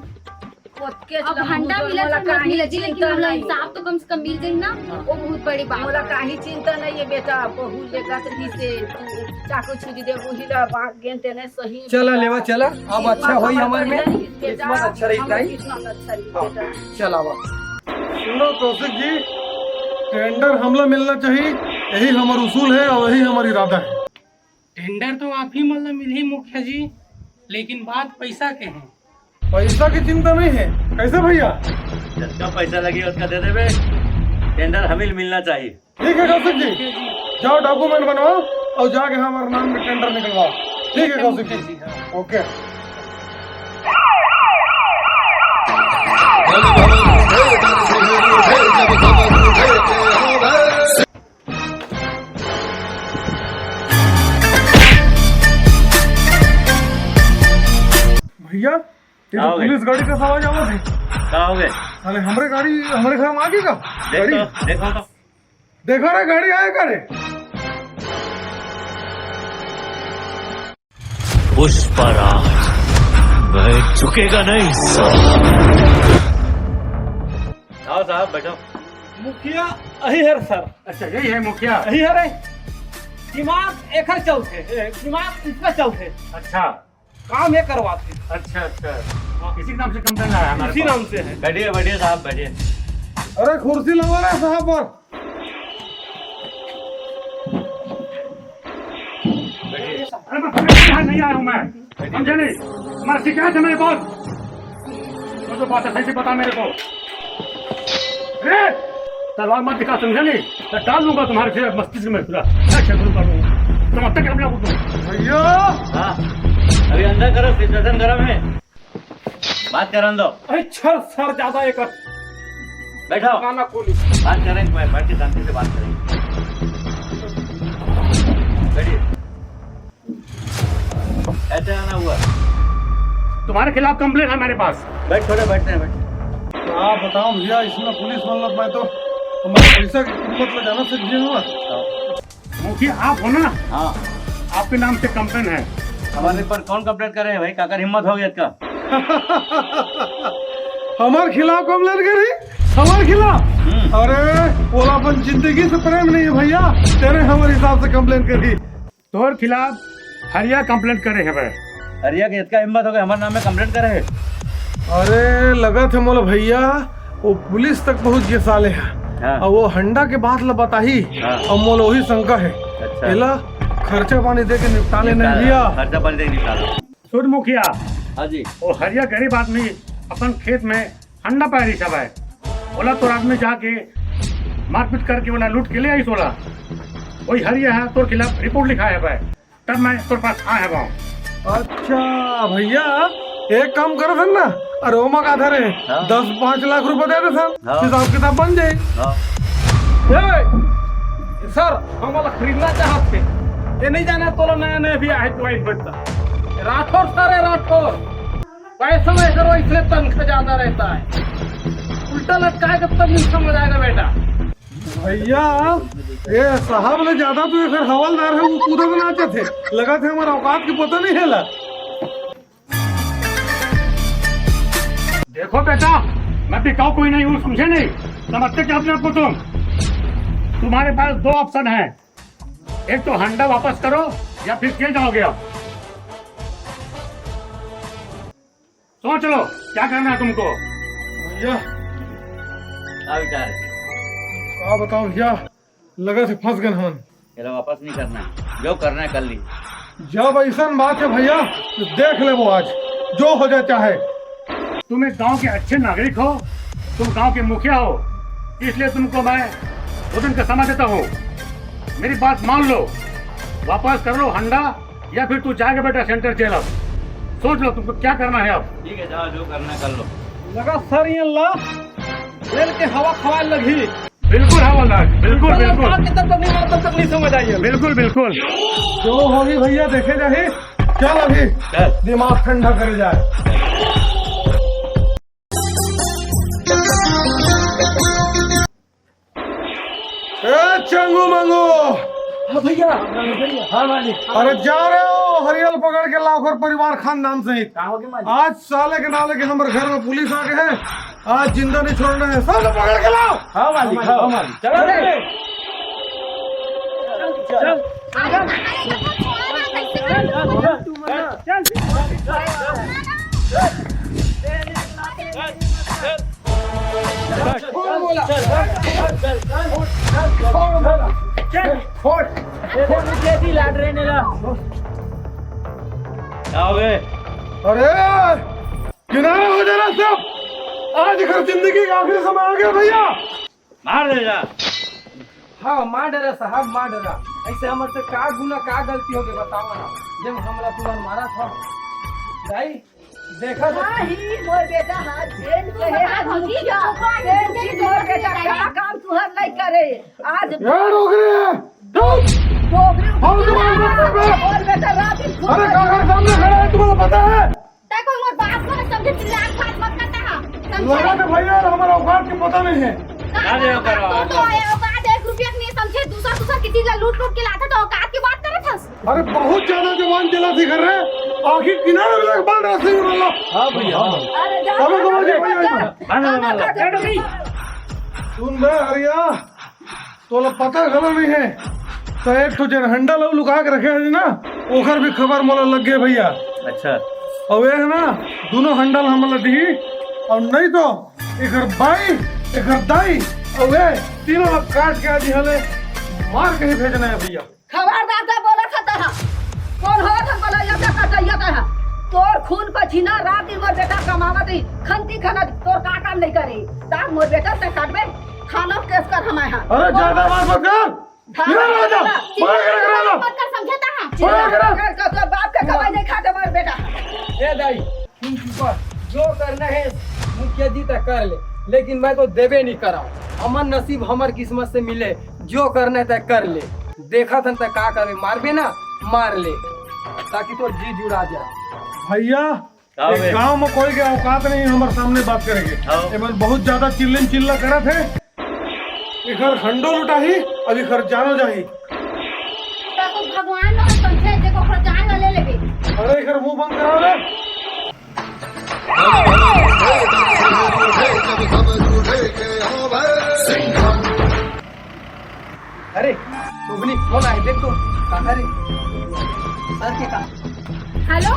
ओतके अब च हंडा मुझे मिला मोला चाहे मत काहे मिला जी, लेकिन चिंता हमला नहीं। इंसाफ तो कम से कम मिल जाही ना, हाँ। वो बहुत बड़ी बात मोला है। काहे चिंता नहीं है बेटा, बहू लेकर तो भी से चाकू छुरी दे, वही ला बात गेंद तेने सही चला बेटा। लेवा, चला। अब अच्छा होई हमर में, किस्मत अच्छा रही ताई। किस्मत अच्छा रही हाँ, बेटा। चला आवा। सुनो कौशिक जी, टेंडर हमला मिलना चाहिए, यही हमर उसूल है और यही हमर इरादा है। टेंडर तो आप ही मन ला मिलही मुखिया जी, लेकिन बात पैसा के है। पैसा की चिंता नहीं है, कैसे भैया? जतका पैसा लगी ओतका दे देबे, टेंडर हमी ल मिलना चाहिए। ठीक है कौशिक जी, जाओ डॉक्यूमेंट बनवाओ और जाके हमारे नाम में टेंडर निकलवाओ। ठीक है कौशिक जी, ओके। भैया, ये का तो हो गए? पुलिस गाड़ी का आवाज आवत है। का हो गए? साले हमरे गाड़ी हमरे घर में आ गई का? देख गाड़ी? तो, देखो तो। देखो रे, गाड़ी आए का रे? पुष्पराज, मैं झुकेगा नहीं साला। आओ साहब, बैठो। मुखिया यही है सर। अच्छा, यही है मुखिया? यही है रे। दिमाग एकर चलथे, ए, दिमाग इसका चलथे। अच्छा। काम ये करवाथे। अच्छा, अच्छा। हाँ। इसी नाम से कंप्लेंट आया हमारे इसी पास। नाम से है। बैठिए, बैठिए साहब, बैठिए। अरे कुर्सी लगा रहे साहब पर। अरे मैं पकड़ के यहाँ नहीं आया हूँ मैं, समझे नहीं? तुम्हारा शिकायत है मेरे पास। जो जो बात है सही से बता मेरे को। अरे तलवार मत दिखा, समझे नहीं? मैं डाल दूंगा तुम्हारे फिर मस्तिष्क में पूरा। मैं शेर करूंगा तुम, तुम अब तक अपने आप को तुम। भैया। हाँ, अभी अंदर करो, सिचुएशन गर्म है। बात करन दो। अरे सर, सर ज्यादा एक बैठो। खाना खोली। बात करें, बैठ के शांति से बात करें। बैठिए। ऐसे आना हुआ। तुम्हारे खिलाफ कंप्लेंट है मेरे पास। बैठ, थोड़े बैठते हैं, बैठ। आप बताओ भैया, इसमें पुलिस मतलब मैं तो हमारे पैसा की कीमत ले जाना सीख गया हूँ। मुखिया आप हो ना? हाँ। आपके नाम से कंप्लेंट है। हमारे पर कौन कंप्लेंट करे है भाई? काकर हिम्मत हो गया इसका? हमारे खिलाफ कंप्लेंट करी? हमारे खिलाफ? हम्म। अरे, ओला अपन जिंदगी से प्रेम नहीं है भैया, तेरे हमारे हिसाब से कंप्लेंट करी। तोर खिलाफ हरिया कंप्लेंट करे हवे। हरिया के इतना हिम्मत हो गया हमारे नाम में कंप्लेंट करे है? अरे, लगा थे मोला भैया, वो पुलिस तक पहुंच गए साले हैं। हाँ। अब वो हंडा के बात ला बताही, हाँ। अब मोला वही शंका है। अच्छा। एला खर्चा पानी दे के निपटा लेना निपटा भैया। खर्चा पानी दे के निपटा लो। सुन मुखिया। हाँ जी। वो हरिया गरीब आदमी अपन खेत में अंडा पारिस हवय, ओला तोर आदमी जाके मारपीट करके ओला लूट के ले आइस ओला। वही हरिया ह तोर खिलाफ रिपोर्ट लिखाय हवय, तब मैं तोर पास आय हवं। अच्छा भैया, एक काम करत हन ना, अरे ओमा का धरे, हाँ। दस पाँच लाख रुपए दे देथन, हाँ। हिसाब किताब बन जाए। हाँ। ए, सर, हम वाला खरीदना चाहत थे। ये नहीं जाना तोला नया नया भी आए तो आई बनता। राठौर सर है, राठौर। पैसा में करो, इसलिए तनख्वाह ज्यादा रहता है। उल्टा लटकाए तब तक नहीं समझ आएगा बेटा। भैया, ये साहब ले ज्यादा तो एकर हवलदार है, वो कूदत नाचत है। लगा थे हमारा औकात की पता नहीं है ला। देखो बेटा, मैं बिकाऊ कोई नहीं हूँ, समझे नहीं? समझते क्या अपने आप को तुम? तुम्हारे पास दो ऑप्शन है, एक तो हंडा वापस करो या फिर जेल जाओगे आप। सोच लो, क्या करना है तुमको? भैया, क्या विचार है? का बताओ भैया, लगा थे फंस गए हमन। एला वापस नहीं करना है, जो करना है कर ली। जब ऐसा बात है भैया, तो देख ले वो आज, जो हो जाए चाहे। तुम एक गांव के अच्छे नागरिक हो, तुम गांव के मुखिया हो, इसलिए तुमको मैं भोजन का सामान देता हूँ। मेरी बात मान लो, वापस कर लो हंडा, या फिर तू जाके बेटा सेंट्रल जेल। अब सोच लो तुमको क्या करना है अब। ठीक है, जाओ, जो करना है कर लो। लगा सर ये ला, जेल के हवा खवाए लगी। बिल्कुल हवलदार, बिल्कुल, बिल्कुल। तब तक नहीं मारा, तब तक नहीं समझ आई है। बिल्कुल, बिल्कुल। जो होगी भैया देखे जाही। चल अभी चल। दिमाग ठंडा करे जाए। ए चंगू मंगू, हाँ भैया। हाँ मालिक। अरे जा रहे हो हरियल पकड़ के लाखोर परिवार खानदान सहित। का हो गया मालिक? आज साले के नाले के हमारे घर में पुलिस आ गए हैं, आज जिंदा नहीं छोड़ना है, सब पकड़ के लाओ। हाँ मालिक, हाँ मालिक। चलो रे। चल। चल। अरे, किनारा हो जाना सब। आज एकर जिंदगी का आखिरी समय आ गया भैया। मार दे जा। हाँ, मार डरा साहब, मार डरा। ऐसे हमर से का गुना, का गलती हो गई, बतावा ना। जब हमरा तुरंत मारा था, भाई, देखा तो हाँ ही, मोर बेटा, हाँ, जेल के है, हाँ, मुखिया, जेल के मोर बेटा, का काम तुहर नहीं करे? आज ए, डोगरी है। डोगरी हम तुम्हारे बेटे पे मोर बेटा रात दिन अरे, काका सामने खड़ा है, तुम्हें पता है? तै कोई मोर बाप को समझे, चिल्ला बात मत करता है, समझे? लगा तो भैया, हमारा औकात के पता नहीं है। का दे औकात? तो, तो ये औकात एक रुपया के नहीं समझे, दूसरा, दूसरा किसी का लूट, लूट के लाता तो औकात की बात करत हस। अरे, बहुत ज्यादा जबान चला थी कर रहे, आखिर किनारे में एक बार रास्ते में बोला। हाँ भैया, हाँ। अरे, जा, अबे, जा, समझ जा, गए भैया, जा, जा। ना, ना, ना, ना। जा, जा, जा। सुन बे, हरिया, तोला पता घलो नहीं है, तो एक ठो जेन हंडा लऊ लुका के रखे है ना, ओकर भी खबर मोला लग गए भैया। अच्छा। अउ ये है ना, दोनों हंडा ल हमला दिही, अउ नहीं तो एकर बाई, एकर दाई, अउ ये तीनों ला काट के आज यहाँ ले मार के ही भेजना है भैया। खबरदार, तै बोलत हस तहाँ। कौन हो तै बोला, या का कटैया तहाँ? तोर खून पसीना रात दिन मोर बेटा कमावत ही, खंती खनत तोर का काम नहीं करे? तार मोर बेटा से काटबे, थाना केस कर हमारे यहाँ। अरे, ज्यादा बात मत कर। थाना इधर आ जा। केस कर। चिल्ला मत कर, समझे तहाँ? मत कर, समझे तहाँ? मत कर। कर, कर, कर, बाप के कमाई नहीं खाते मोर बेटा। ए दाई, सुन, सुन, सुन। जो करना है मुखिया जी, तय कर ले, लेकिन मैं तो देबे नहीं करा। हमर नसीब हमर किस्मत से मिले, जो करना है तय कर ले। देखत हन तय का करबे, मारबे ना, मार ले, ताकि तोर जी जुड़ा जाए। भैया, का एक बे? गांव में कोई के औकात नहीं हमर सामने बात करेंगे। हाँ। एमन बहुत ज्यादा चिल्लम चिल्ला करत है। एकर खंडो लुटाही, अब एकर जानो जाही। त तो भगवान न समझे, जे ओकर जान न ले लेबे। अरे, एकर मुंह बंद करा ले। अरे, शोभनी, फोन आए, देख तो, काका रे। सर के का? Hello,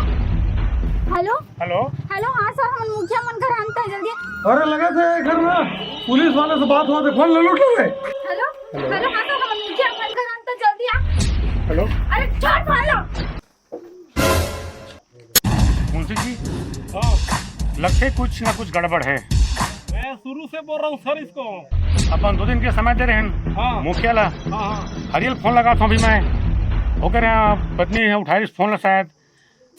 hello, hello. हेलो, हाँ सर, हमन मुखिया मन घर आन त जल्दी। अरे, लगा थे घर में पुलिस वाले से बात हुआ थे, फोन ले लूट ले। Hello, hello. हेलो, हाँ सर, हमन मुखिया मन घर आन त जल्दी आ। हेलो। अरे, छोड़ फोन लो। मुंशी जी, हाँ। लगते कुछ ना कुछ गड़बड़ है। मैं शुरू से बोल रहा हूँ सर इसको। अपन दो दिन के समय दे रहे हैं हाँ। मुखिया ला। हाँ, हाँ। हरियल फोन लगाता हूँ अभी मैं, ओकर यहाँ पत्नी है, उठाई फोन ला शायद,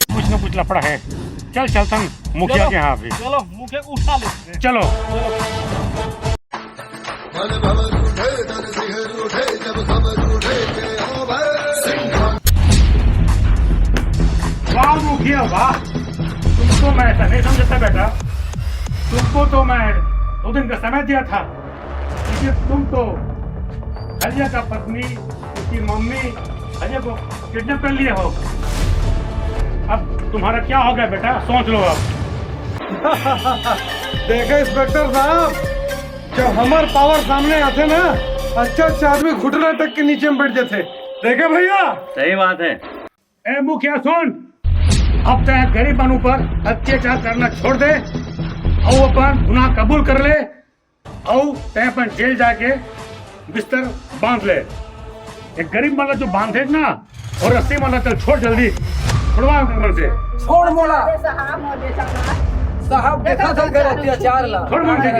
कुछ ना कुछ लफड़ा है। चल चलतन मुखिया चलो, के यहाँ अभी। चलो मुखिया को उठा लेते हैं। चलो। चलो। वाह मुखिया वाह, तुमको मैं ऐसा नहीं समझता बेटा। तुमको तो मैं दो दिन का समय दिया था, लेकिन तुम तो हरिया का पत्नी, उसकी मम्मी हरिया को किडनैप कर लिए हो। अब तुम्हारा क्या हो गया बेटा, सोच लो अब। देखो इंस्पेक्टर साहब, जब हमर पावर सामने आथे ना, अच्छा अच्छा आदमी घुटना तक के नीचे में बैठ जाथे। देखे भैया? सही बात है। ए मुखिया सुन, अब तय गरीब मन ऊपर अत्याचार करना छोड़ दे, अउ अपन गुनाह कबूल कर ले, अउ तय अपन जेल जाके बिस्तर बांध ले। एक गरीब मन ला जो बांधे ना, और रस्सी मन ला चल छोड़ जल्दी, छुड़वा मन से। छोड़ मोला। अरे साहब, मोर बेटा ला। साहब, देखा था घर अत्याचार ला। छोड़ मन से।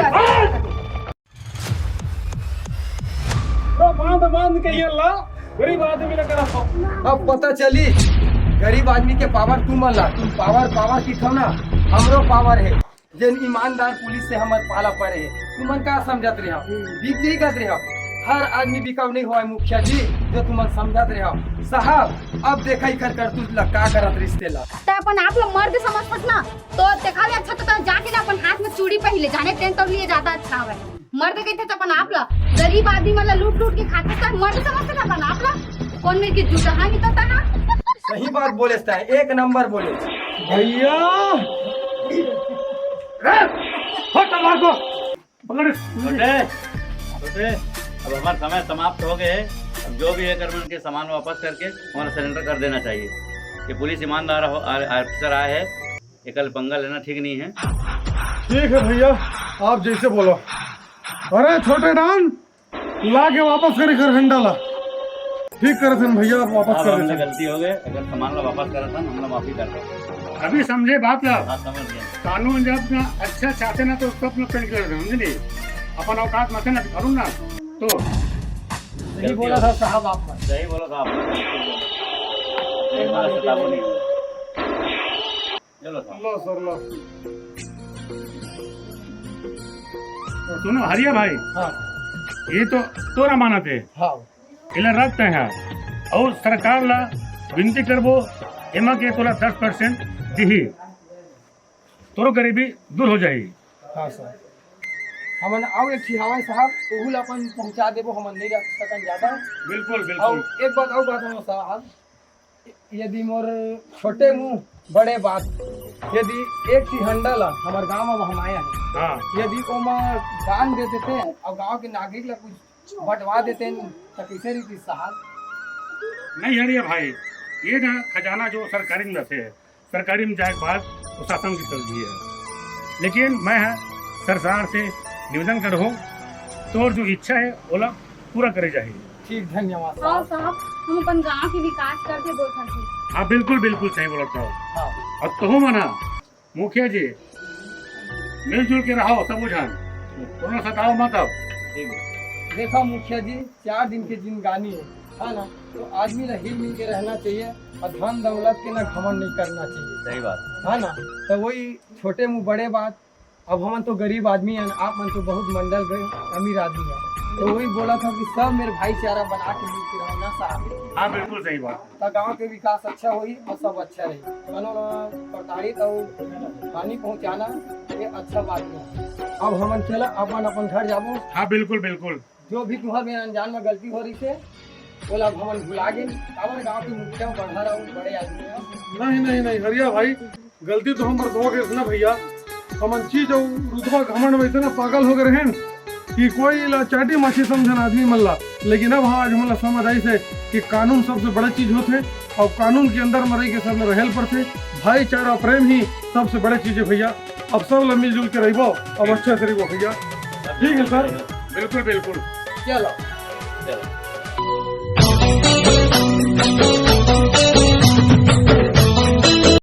तो बांध, बांध के ये ला, गरीब आदमी ला करा। अब पता चली गरीब आदमी के पावर तुमन ला, तुम पावर, पावर की ठो ना, हमरो पावर है। जेन ईमानदार पुलिस से हमर पाला पड़े हे, तुमन का समझत रहे हो? बिक जाई कस रहे हो? हर आदमी बिकाऊ नहीं होय मुखिया जी, जो तुमन समझत रहे हो। साहब, अब देखा इकर करतूत ला, का करत रिश्ते ला। तै अपन आप ला मर्द समझथस ना, तो देखा ले अच्छा तो तै जाके ना अपन हाथ में चूड़ी पहन ले, जाने टेंट और लिए ज्यादा अच्छा हवे। मर्द कहिथे तो अपन आप ला, गरीब आदमी मन ला लूट लूट के खाथस, तै मर्द समझथस ना अपन आप ला। कौन मेरे की जुटहा नहीं तो तना। सही बात बोले, एक नंबर बोले। भैया। ए, हट मार को। पकड़। छोटे, छोटे, अब हमारा समय समाप्त हो गए है। अब जो भी है कर मन के सामान वापस करके हमारा सरेंडर कर देना चाहिए। ये पुलिस ईमानदार हो, आ-, ऑफिसर आए हैं, ये कल पंगा लेना ठीक नहीं है। ठीक है भैया, आप जैसे बोलो। अरे छोटे डान, ला के वापस कर एकर डंडा ला। ठीक करे सन भैया, आप वापस अब कर हमने देते। गलती हो गए, अगर सामान ला वापस करा था, हमने माफी कर दे। अभी समझे बात ला। हाँ, समझ गए। कानून जब ना अच्छा चाहते ना तो उसको अपना पेंट कर दे, समझ नहीं? अपन औकात मत ना करूँ ना तो। सही बोला था साहब आपने। सही बोला था आपने। सही बोला, सताबो नहीं। चलो साहब। लो सर, लो। सुनो हरिया भाई, हाँ। ये तो तोर अमानत है। हाँ। इला रखते हैं और सरकार ला विनती करबो, एमा के तोला दस परसेंट दिही, तोरो गरीबी दूर हो जाही। हाँ सर, हमन अउ एक ठी हवय साहब, ओहू ला अपन पहुँचा देबो, हमन नहीं रख सकन ज्यादा। बिल्कुल, बिल्कुल। अउ एक बात अउ बात हवय साहब, यदि मोर छोटे मुंह बड़े बात, यदि एक ठी हंडा ला हमर गांव में हम आए हैं, हाँ। यदि ओमा दान दे देते हैं और गांव के नागरिक ला कुछ बंटवा देते हैं, तो कैसे रही साहब? नहीं हरिया भाई, ये ना खजाना जो सरकारी में रखे है, सरकारी में जाए के बाद प्रशासन की तरफ भी है। लेकिन मैं सरकार से निवेदन करहूँ, तोर जो इच्छा है ओला पूरा करे जाही। ठीक, धन्यवाद हाँ साहब। साहब, हम अपन गांव के विकास करके बोलथन। हाँ बिल्कुल, बिल्कुल सही बोलत हो। हाँ। और तहु मना मुखिया जी, मिलजुल के रहो सब झन, कोनो सताओ मत अब। ठीक है। देखो मुखिया जी, चार दिन के जिंदगानी है, है ना? तो आदमी ला हिल मिल के रहना चाहिए और धन दौलत के ना घमंड नहीं करना चाहिए। सही बात। है ना? तो वही छोटे मुँह बड़े बात। अब हमन तो गरीब आदमी हैं, आप मन तो बहुत मंडल गए अमीर आदमी हैं, तो वही बोला था कि सब मेरे भाईचारा बना के मिल के रहो ना साहब। हाँ, बिल्कुल सही बात। तो गांव के विकास अच्छा होई और सब अच्छा रही। कोनो ना प्रताड़ित और हानि पहुंचाना ये अच्छा बात नहीं। अब हमन चला अपन अपन घर जाबो। हाँ, बिल्कुल बिल्कुल। जो भी तुम्हार मेरे अनजान में गलती हो रही से, ओला अब हमन भुला गेन। काबर गांव के मुखिया बढ़ा रहा हूँ, बड़े आदमी हैं। नहीं नहीं नहीं हरिया भाई, गलती तो हमर धो गए ना भैया। हमन चीज और रुतबा घमंड में इतना पागल हो गए हैं कि कोई ला चाटी माछी समझन आदमी मन ला। लेकिन अब हाँ, आज हमन ला समझ आई से कि कानून सबसे बड़ा चीज होथे और कानून के अंदर में रह के सब ला रहल पड़थे। भाईचारा प्रेम ही सबसे बड़े चीज है भैया। अब सब ला मिलजुल के रहिबो, अब अच्छे से रहिबो भैया। ठीक है सर। बिल्कुल बिल्कुल। चलो। चलो।